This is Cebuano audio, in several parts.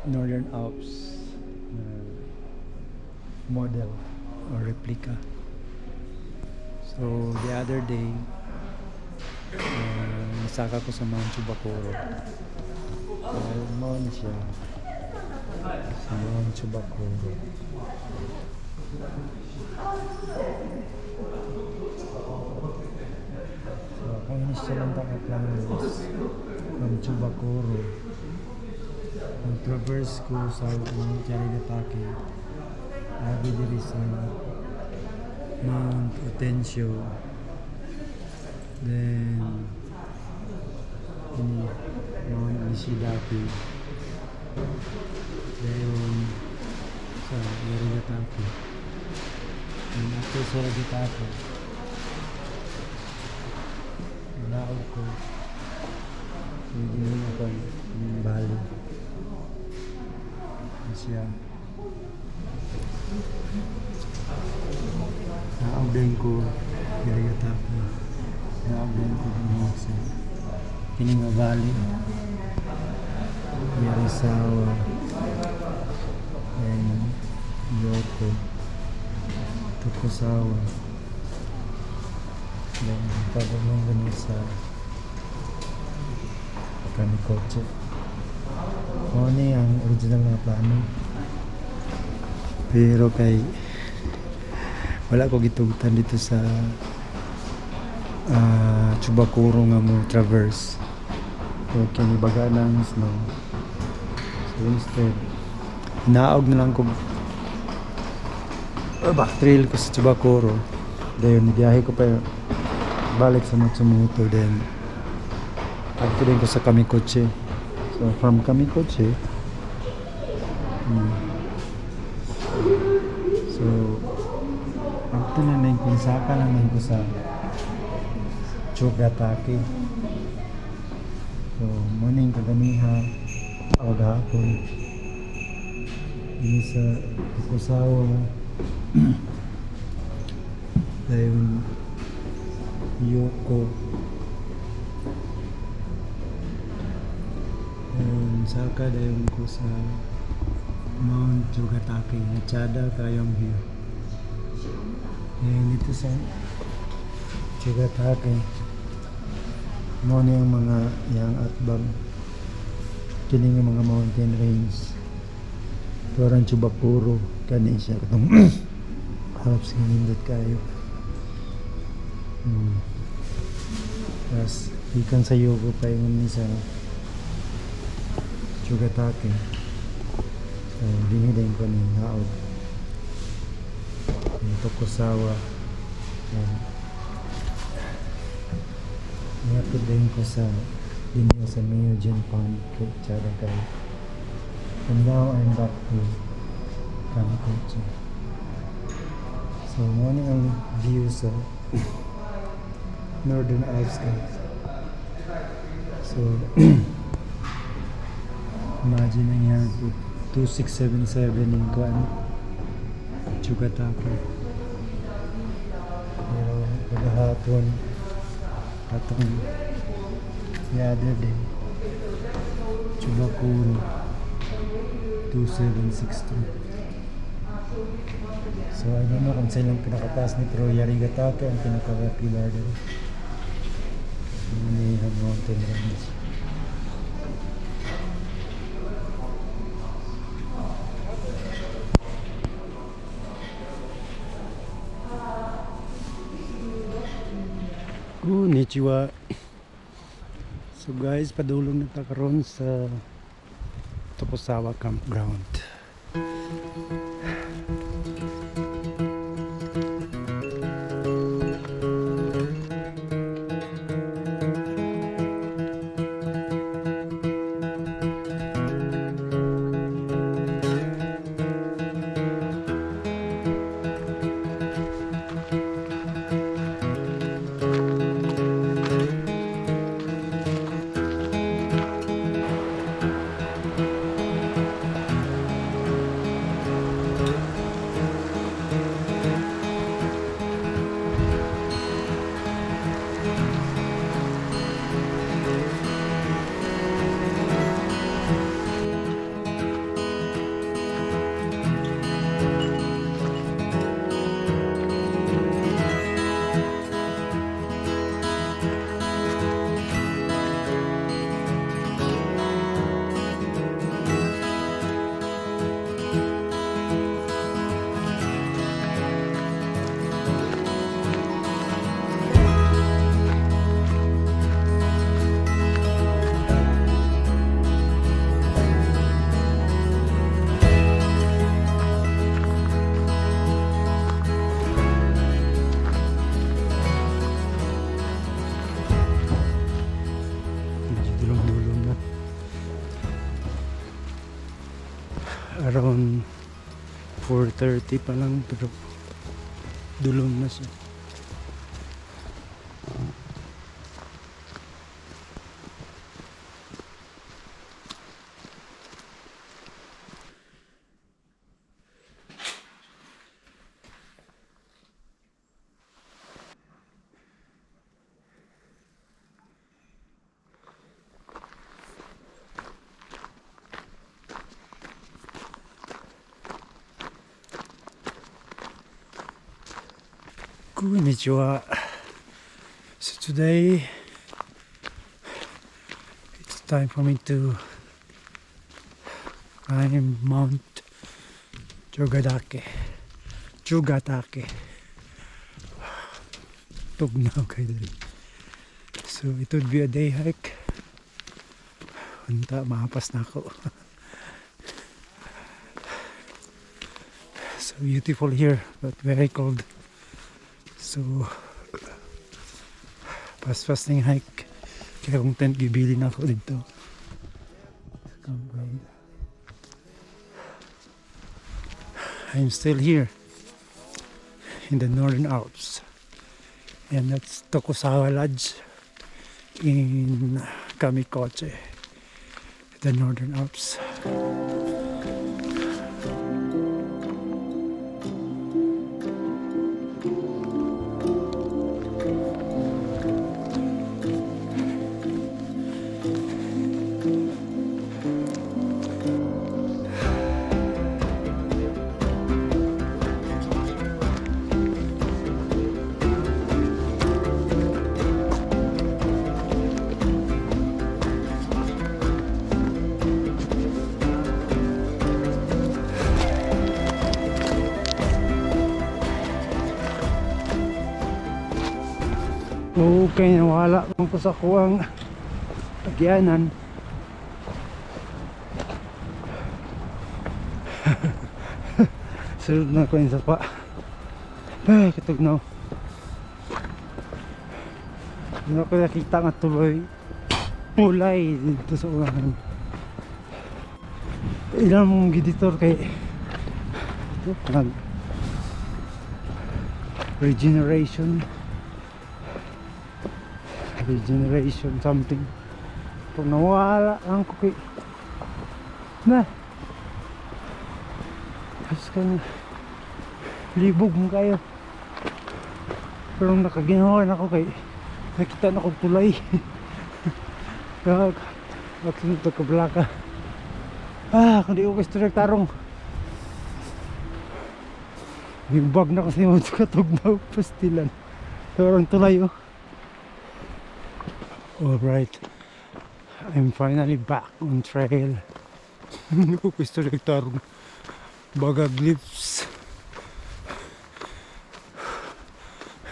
Northern Alps na model or replica. So the other day, nasaka ko sa Mount Chubakuro. So mao ni siya sa Mount Chubakuro. So akong initial lang ka plano is from Chubakuro, mag-traverse ko sa Mount Yarigatake, abi diri sa Mount Otensho, then ini Mount Nishidake, then sa Yarigatake, and after sa Yarigatake, naog ko hindi ako valley. Ano siya, naog din ko Yarigatake, naog din ko dinhi sa kini nga valley, Yarisawa and Yoko, Tokusawa, then padulong gani sa Kamikochi. Mao ni ang original nga plano, pero kay wala ko gitugtan dito sa Chubakuro nga mo traverse. Okay, ni baga na ang snow, so instead naog na lang ko, back trail ko sa Chubakuro, dayon biyahe ko pa balik sa Matsumoto, then adto din ko sa Kamikochi. So from Kamikochi, so adto na lang ko, saka lang ko sa Chugatake. So morning kaganiha o gahapon ini sa Tokusawa, dayon Yoko, dayon saka dayon ko sa Mount Chugatake nga tsada kayong view. Dayon dito sa Chugatake, mao ni ang mga yang atbang kini nga mga mountain range. Turan Chubakuro kani siya, katong Alps nga nindot kayo. Tapos gikan sa Yogo pa ingon ni sa Chugatake. So dinhi din ko ni naog yung Tokusawa. Yan. Niapit din ko sa dinhi sa Myojin Pond kay tsada kayo. And now I'm back to Kamikochi. So mao ni ang view sa Northern Alps, guys. So imagine ang yan 2677 yung kuan Chugatake, pero kagahapon, atong the other day, Chubakuro 2763. So I don't know kung saan yung pinakataas ni, pero Yarigatake ang pinaka-popular din ni mountain range. Konnichiwa. So guys, padulong na ta karon sa Tokusawa Campground. 3:30 pa lang pero dulong na siya. こんにちは. So today it's time for me to climb Mount Chogatake. Chogatake. Tugnaw kaayo diri. So it would be a day hike. Unta mahapas na ako. So beautiful here but very cold. So paspas ning hike. Kay akong tent gibilin nako didto sa campground. I'm still here in the Northern Alps. And that's Tokusawa Lodge in Kamikochi, the Northern Alps. Okay, nawala man ko sa akoang agyanan. Sunod na ko yung sapa. Ay, katugnaw. Hindi ko nakita nga tuloy tulay didto sa unahan. Ilang mong giditor kay ito, nag regeneration something. Pag nawala ang kuki na tapos ka na libog mo kayo, pero nakaginawa na ako kay nakita na kong tulay. Magsunod na kablaka. Ah, kung di ko gusto nagtarong bag na kasi mo katugnaw, pastilan, pero ang tulay, oh. Alright, I'm finally back on trail. Gusto nagtarong bagag lips.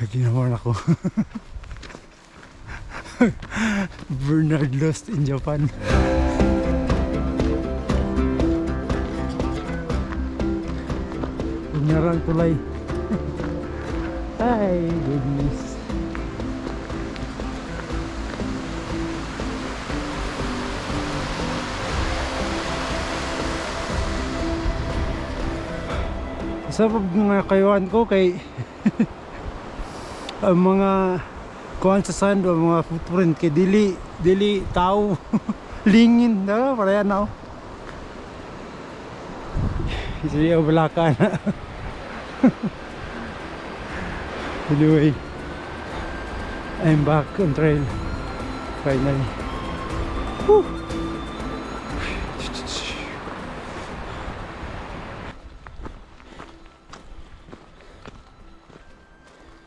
Ginawa na ko. Bernard lost in Japan. Kunyarang tulay. Ay, goodness. Sa mga kayuan ko kay ang mga kuan sa sand o mga footprint kay dili dili tao, lingin na pareha na, oh. Sige, balaka na. Anyway, I'm back on trail finally. Whew.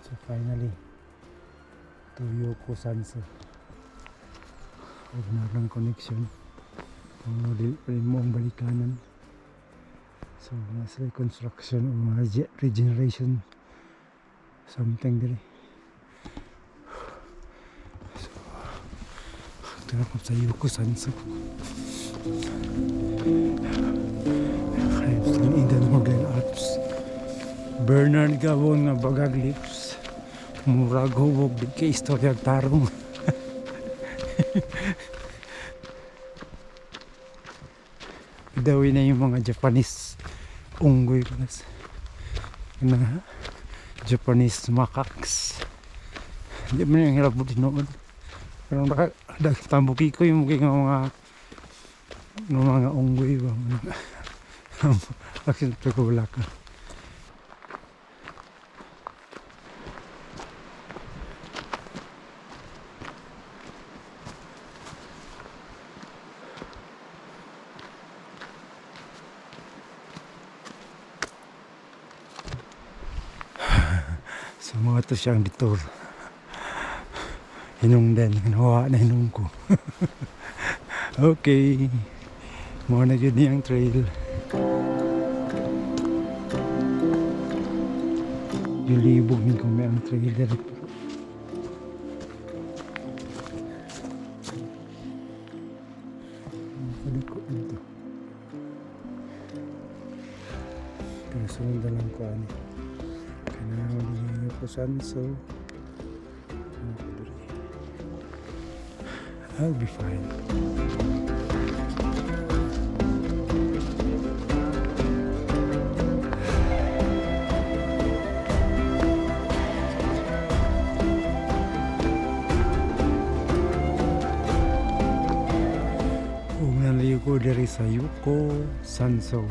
So finally, to Yoko Sanso. Ug narang connection. Kung dili pa rin mo ang balikanan. So nasa construction o mga regeneration something diri. So ito na ko sa Yoko Sanso. I'm still in the Northern Alps. Bernard Gabon nga bagag lips. Murag hubog di kay istorya og tarong. Dawi na yung mga Japanese unggoy, guys. Na Japanese macaques. Di man yung hilabot tinuod. Pero naka tambuki ko yung mga unggoy ba. Akin ko wala ka. So mao to siyang detour. Hinungdan, hinuha na hinung ko. Okay. Mao na gyud niyang trail. Gilibog ni kami ang trail diri. Padako dito. Pero sunod na lang ko ani. Kanang ko Sanso. Ano ko diri? I'll be fine. Ug naligo ko diri sa Yuko Sanso.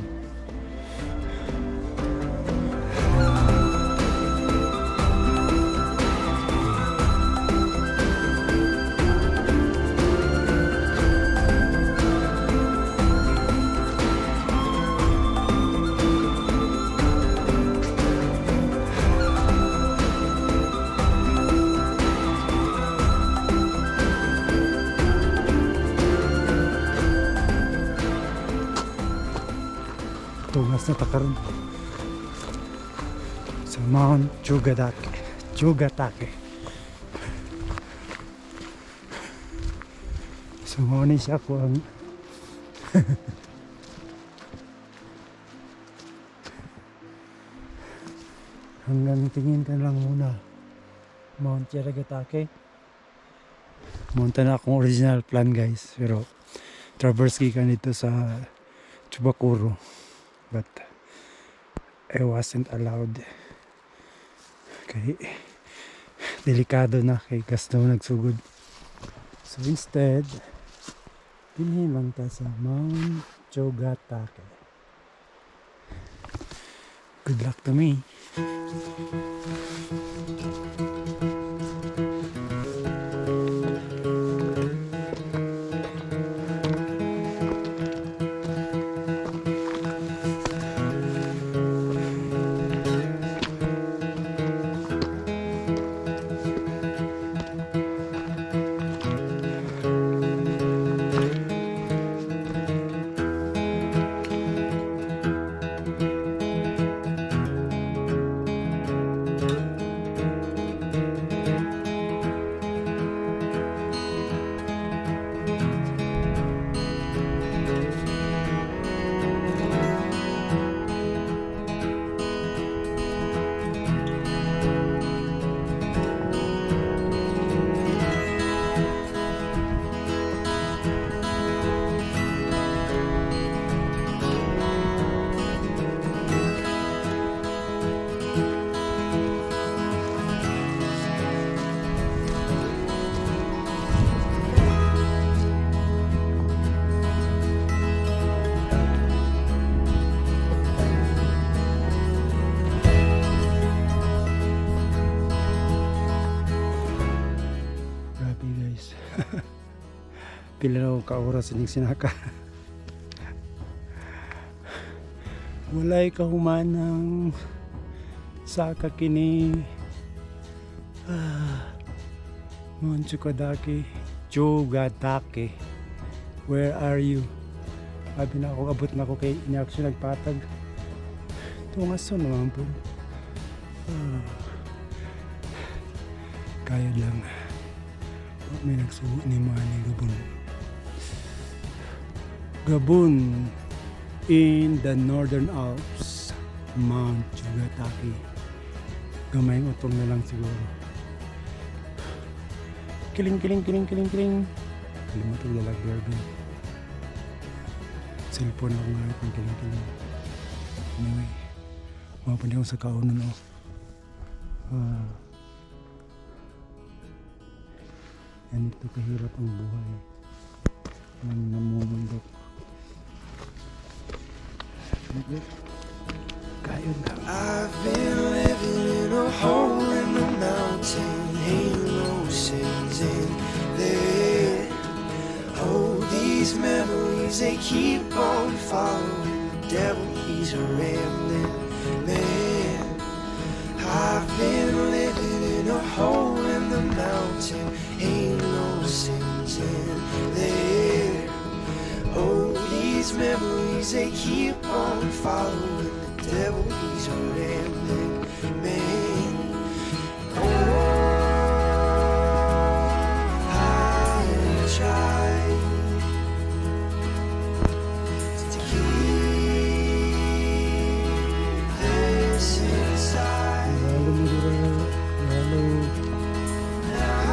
Tungas na ta karon sa Mount Chugatake. Chugatake. So mao ni siya ko ang hanggang tingin ka lang muna, Mount Yarigatake. Munta na akong original plan, guys, pero traverse ka dito sa Chubakuro, but I wasn't allowed kay delikado na kay gasto nagsugod. So instead, dinhi lang ta sa Mount Chogatake. Good luck to me. Grabe, guys. Pila na ka oras ining sinaka. Walay kahumanang saka kini. Ah, Mount Chugadake. Chugatake. Where are you? Sabi na ako, abot na ako kay inya siya nagpatag. Tungas naman po. Ah, kaya lang. Wa may nagsugo ni mga ni Gabon. Gabon in the Northern Alps, Mount Chugatake. Gamayng utong na lang siguro. Kiling, kiling, kiling, kiling, kiling. Kalimot og dalag berbing. Cellphone ako nga itong kiling, kiling. Anyway, Mao pa ni akong sakaonon, oh. Ah. Ganito kahirap ang buhay ng namumundok. Kayon lang. I've been living in a hole in the mountain, ain't no sins in there. Oh, these memories, they keep on following. The devil, he's a rambling man. I've been living in a hole in the mountain, ain't no sins in there. Oh, these memories, they keep on following. The devil, he's a rambling man. Oh, I try to keep this inside. Lalo mo dira, lalo. Now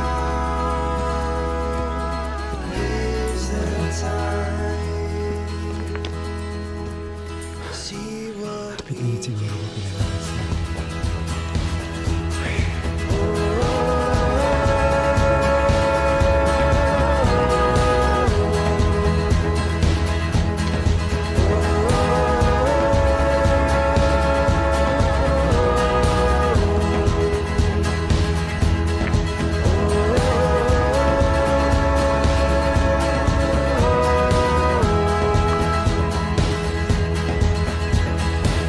is the time. See what Kapit na yun siguro ko pinalabas na.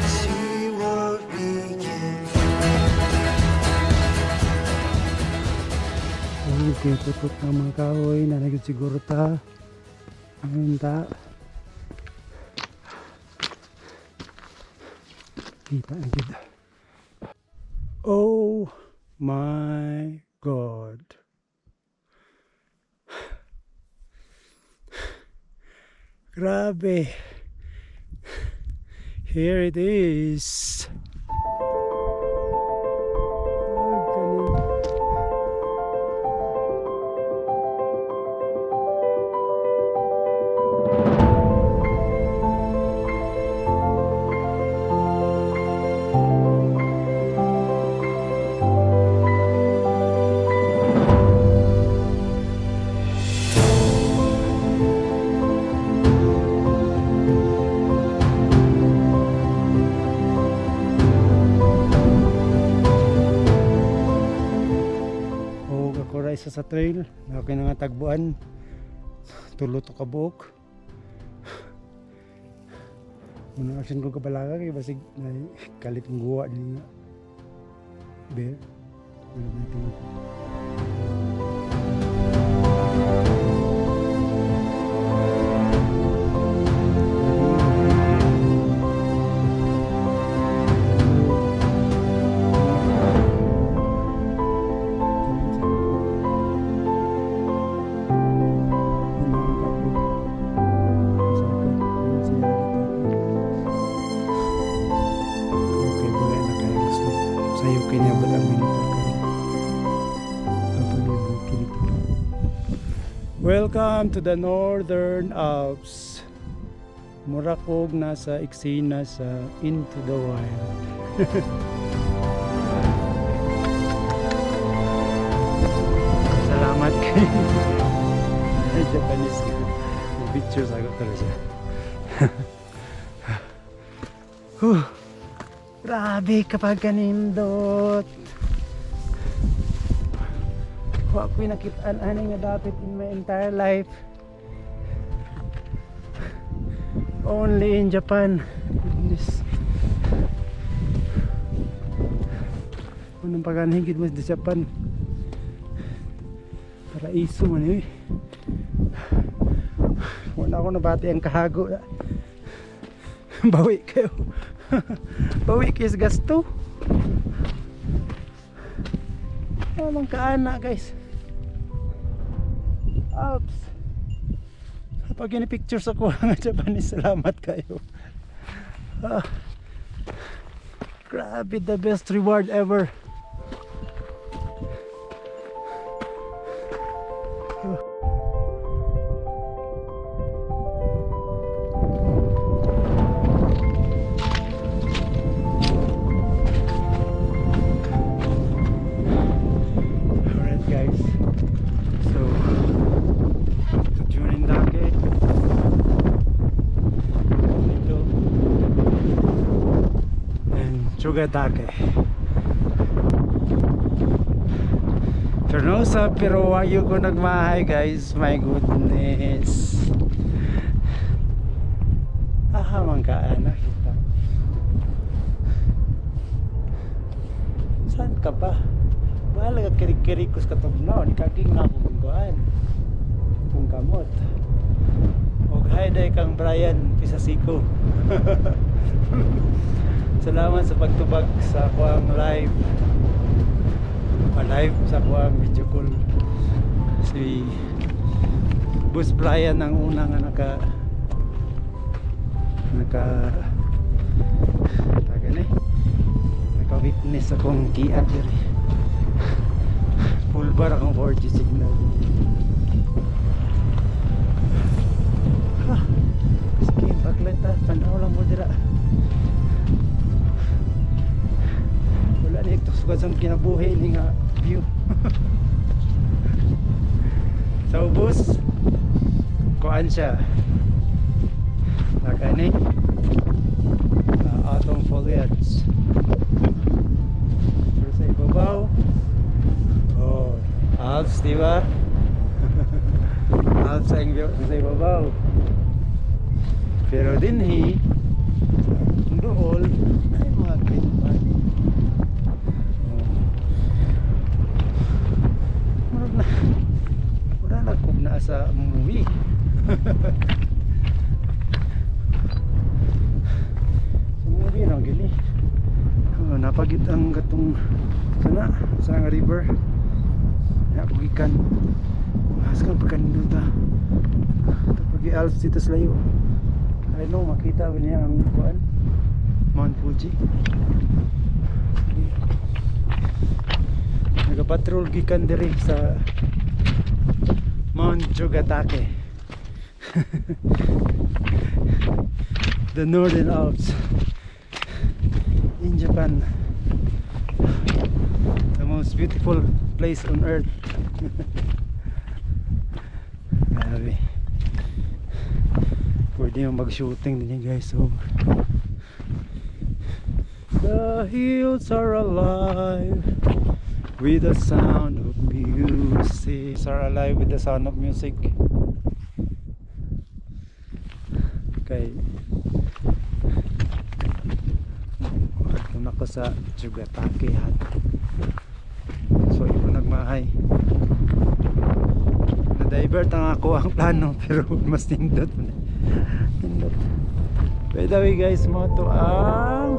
See what we can find. Okay, putot ng mga kahoy na siguro ta. Ayun ta. Kita na kita. Oh my God. Grabe. Here it is. Ah, galing. O ako ra isa sa trail na aking nga tagbuan. Tulo to ka buok. Unang action ko kabalaga kay basig na kalit ng guwa din nga. Bear. Wala na tingin. Okay, bagay na kayo gusto. Sa UK niya ang winter karon. Kapag may bukid ito. Welcome to the Northern Alps. Mura kog nasa eksena sa Into the Wild. Salamat kay Japanese ka. Picture sa ako talaga siya. Huh. Grabe kapag kanindot. Wa ko'y nakitaan ani nga dapit in my entire life. Only in Japan. Goodness. Unang paganhigid mo sa Japan. Paraiso man eh. Wala ko nabati ang kahago. Bawi kayo. Bawi kayo sa gasto. Amang kaana, guys. Alps. Pag pictures ako nga Japanese, salamat kayo. Ah, grabe, the best reward ever. Chugatake. Pero no sa pero wayo ko nagmahay, guys. My goodness. Aha man ka nakita. Saan ka ba? Bahala ka kirik-kirikos ka tugnaw. Ni kaging na ako kung kuan. Kung kamot. Og hi day kang Brian Pisasiko. Salamat sa pagtubag sa akoang live. Live sa akoang video call. Si Boss Brian ang una nga naka taga ni naka witness akong kiat diri. Full bar akong 4G signal. Ha. Sige, baklit ta. Tanaw lang mo dira. Wala na ito sugad sa kinabuhi ni nga view. Sa ubos, kuan siya. Taka ni autumn foliage. Pero sa ibabaw, oh, Alps, di ba? Alps ang view sa ibabaw. Pero dinhi, ang dool, ay mga green valley. Oh. Murag na, wala na kog naa sa movie. Sa movie na gini. Oh, napagit ang katong sana sa nga river. Ya ko gikan. Has ka pagkanindot. Tapos Alps dito sa layo. I know makita ba niya ang kuan? Mount Fuji. Sige. Nagapatrol gikan diri sa Mount Chugatake. The Northern Alps in Japan. The most beautiful place on earth. Grabe. Pwede yung mag-shooting din yan, guys. So, the hills are alive with the sound of music. Hills are alive with the sound of music. Okay. Adto na ko sa Chugatake Hut. So, ibo nagmahay. Na-divert ang ako ang plano pero mas nindot man. Nindot. By the way, guys, mo to ang.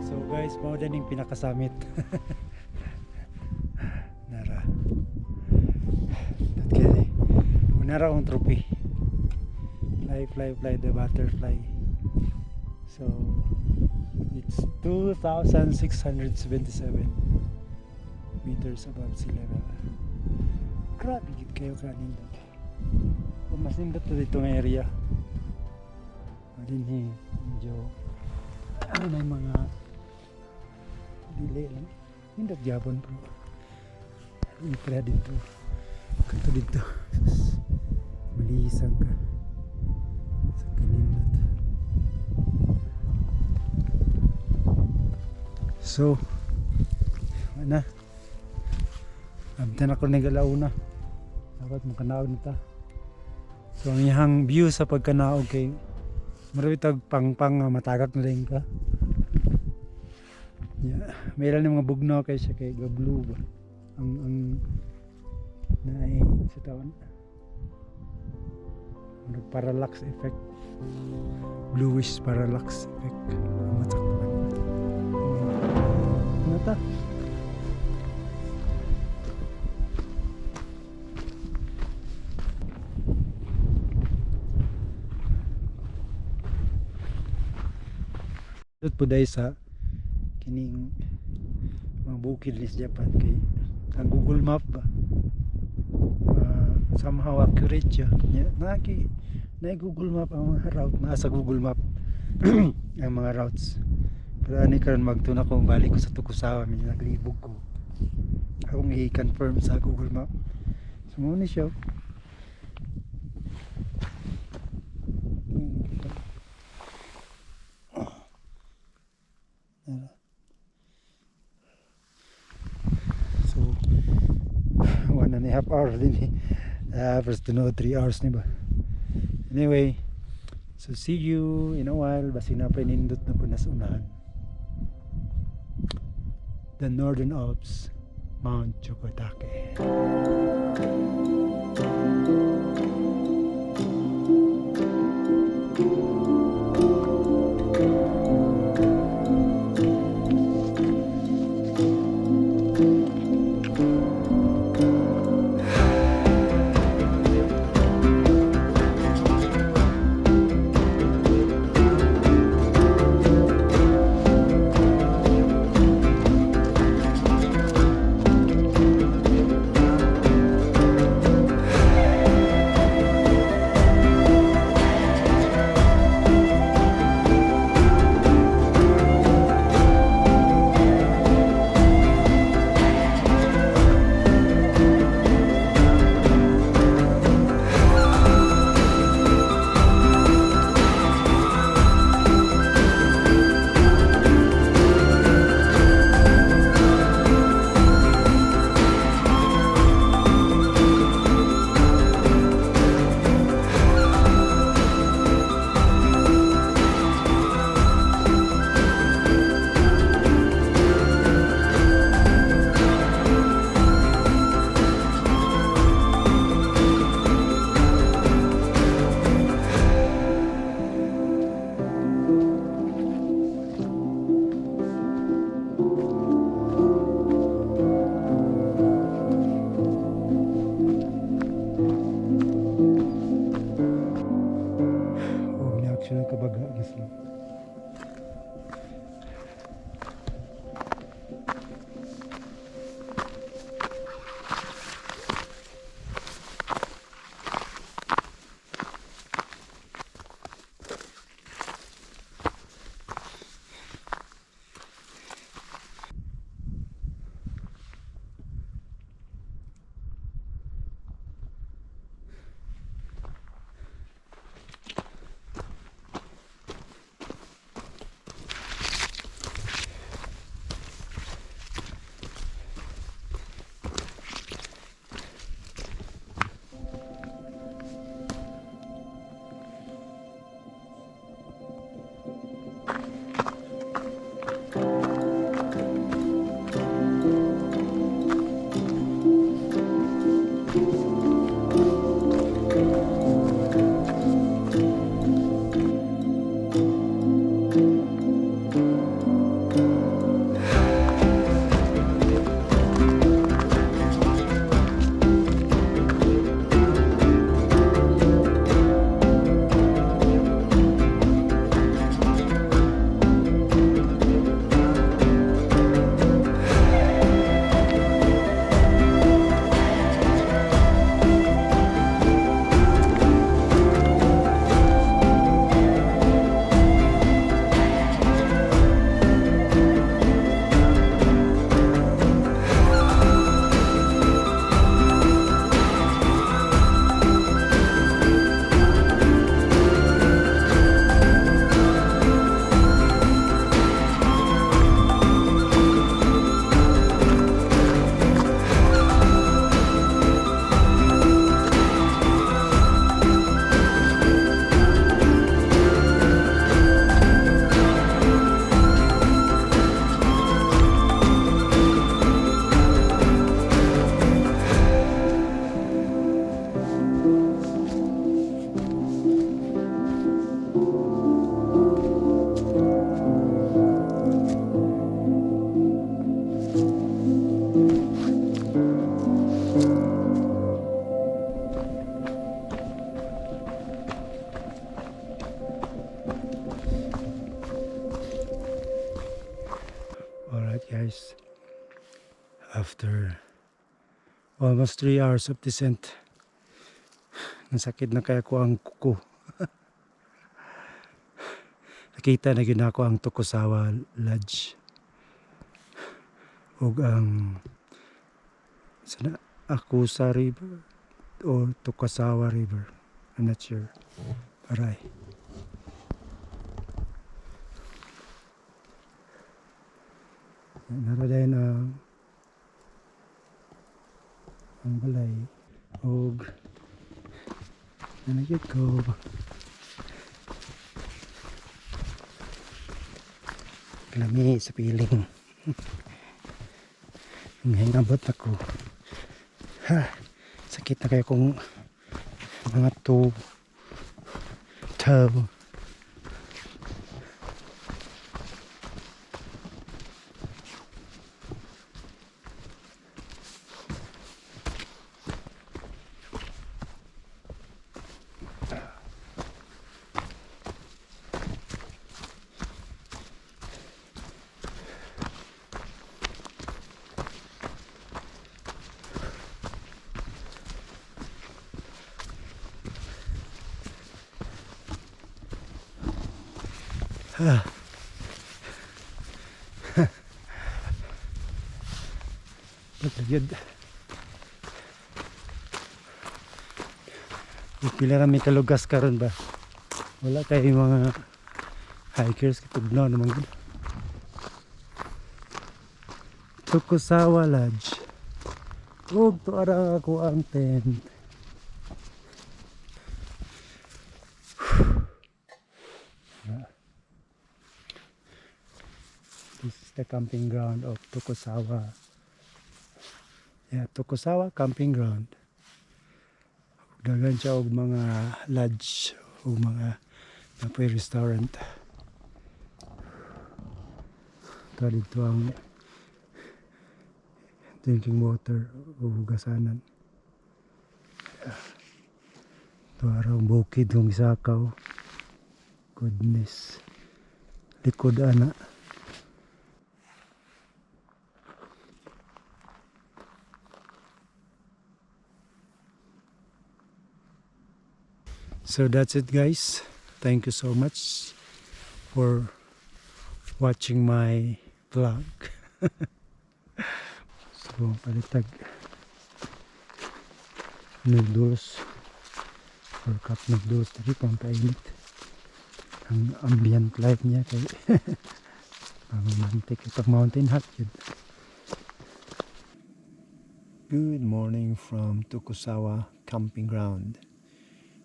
So guys, mao din yung pinakasummit. Nara. At kini. Nara akong trophy. Fly, fly, fly the butterfly. So, it's 2,677 meters above sea level. Grabe gid kayo kanindot. O mas nindot to dito nga area. Dinhi medyo ano na yung mga dili lang. Nindot gyapon bro. Ipre dito. Kato dito. Sus, malisan ka. Sa kanindot. So, ana. Abtan ako ni galauna. Dapat makanaog na ta. So, ang iyang view sa pagkanaog kay Mura tag pangpang nga matagak na din ka. Yeah. Mayroon ng mga bugnaw kay siya kay ga blue ba. Ang naay sa taon. Ano, parallax effect. Bluish parallax effect. Ang matakpan. Ano ta? Dito po dahil sa kining mga bukid ni sa Japan kay ang Google Map ba, somehow accurate siya. Nya naki na Google Map ang mga route, naa sa Google Map ang mga routes. Pero ani karon magtuna ko, balik ko sa Tokusawa, medyo naglibog ko. Akong i-confirm sa Google Map. So mao ni siya. Ara. So, 1.5 hours din eh. First to know, 3 hours ni ba? Anyway, so see you in a while. Basi na pa nindot na po nasa unahan. The Northern Alps, Mount Chogatake. Alright, guys. After almost 3 hours of descent, nasakit na kaayo akoang kuko. Nakita na gyud nako ang Tokusawa Lodge. Ug ang sana Akusa River or Tokusawa River. I'm not sure. Aray. Nara din ang balay og nanagit ko. Lami sa piling. Ang ako. Ha, sakit na kaayo akong mga toe. Ah. Pagkagid. Pila ra may kalugas karon ba? Wala kay mga hikers, kitugnaw naman gud. Tokusawa Lodge. Ug tuara akoang tent. This is the camping ground of Tokusawa. Yeah, Tokusawa Camping Ground. Daghan siya og mga lodge o mga napoy restaurant. Ito dito ang drinking water o hugasanan. Ito ang bukid kong isakaw. Goodness. Likod ana. So that's it, guys. Thank you so much for watching my vlog. So palitag noodles or cup noodles diri pampainit. Ang ambient light niya kay romantic pag mountain hut yun. Good morning from Tokusawa Camping Ground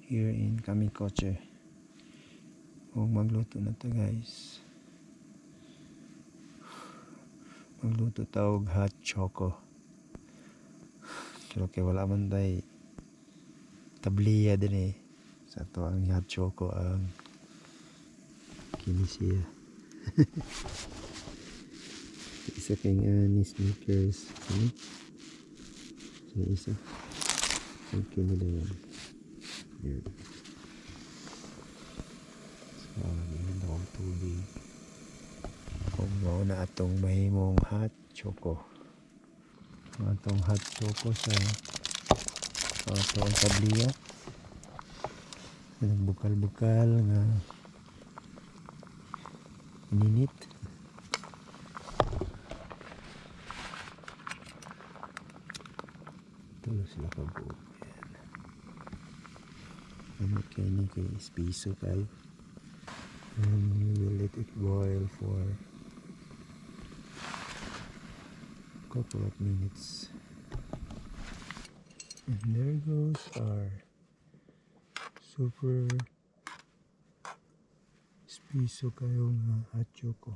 here in Kamikochi. O magluto na to, guys. Magluto ta og hot choco. Pero kay wala man tay tabliya din eh. Sa to ang hot choco ang kini siya. Isa kay nga ni Snickers. Ano? Sino isa? Okay nila yan. Yun. So, nag akong tubig. Kung mao na atong mahimong hot choco. Ang atong hot choco sa atong tabliya. Nagbukal-bukal nga ininit. Ito sila kabuo. Yan. Gamit kayo ni kay espeso kayo. And we will let it boil for couple of minutes. And there goes our super espeso kayo nga hot choco.